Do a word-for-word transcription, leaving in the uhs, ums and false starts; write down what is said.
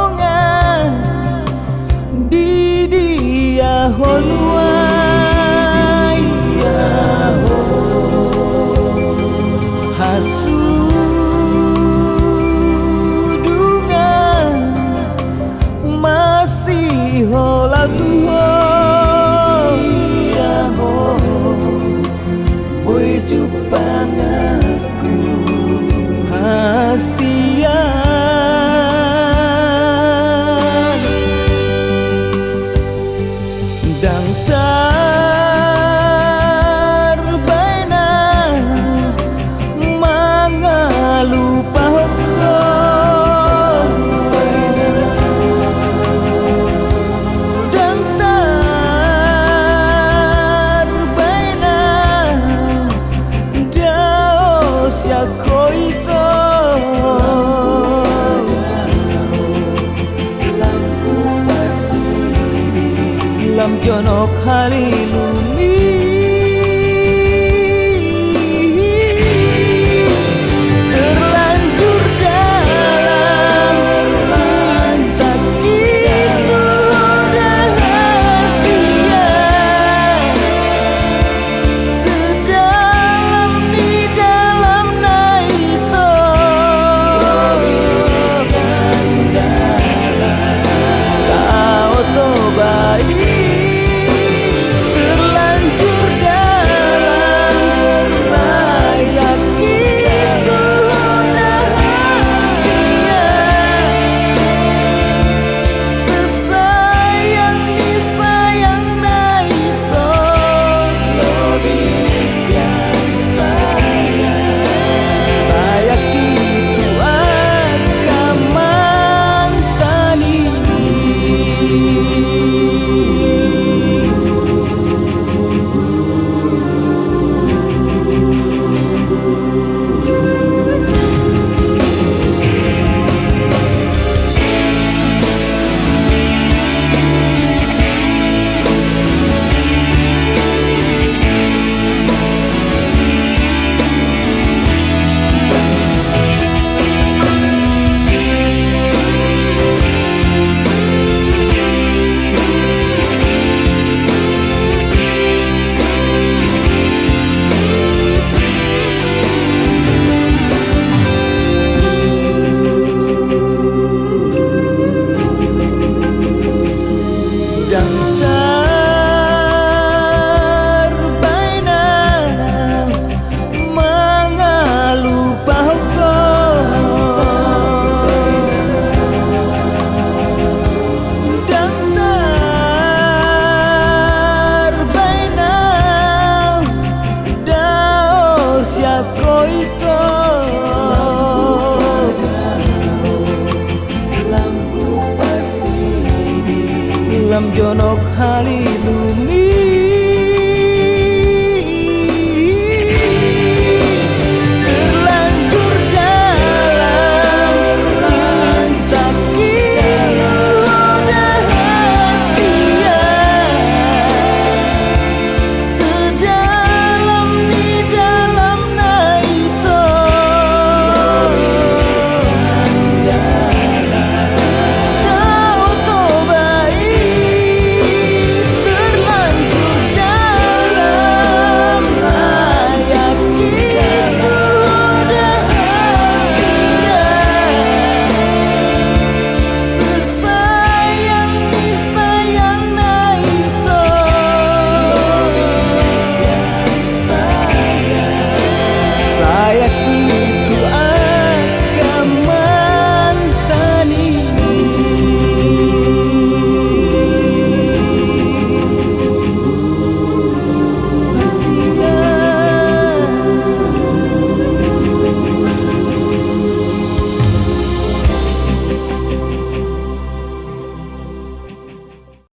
Haholongan di dia ho nuaeng, hasudungan masihola tu ho, ia ho boi jumpang aku hasian. Ndang tarbaen mangalupahon ho. Ndang tarbaen dao sian ho ito. Lam jonok halilu ni. Terlanjur dalam cinta itu rahasia. Sedalam ni dalamna ito. Kau to baik terlanjur dalam sayat itu rahasia. Sesayang ni sayang na ito. Lobi sian sayang. Sayang itu angka mantan i. Ndang tarbaen mangalupahon ho. Ndang tarbaen dao sian ho ito. Lam jonok halilu ni.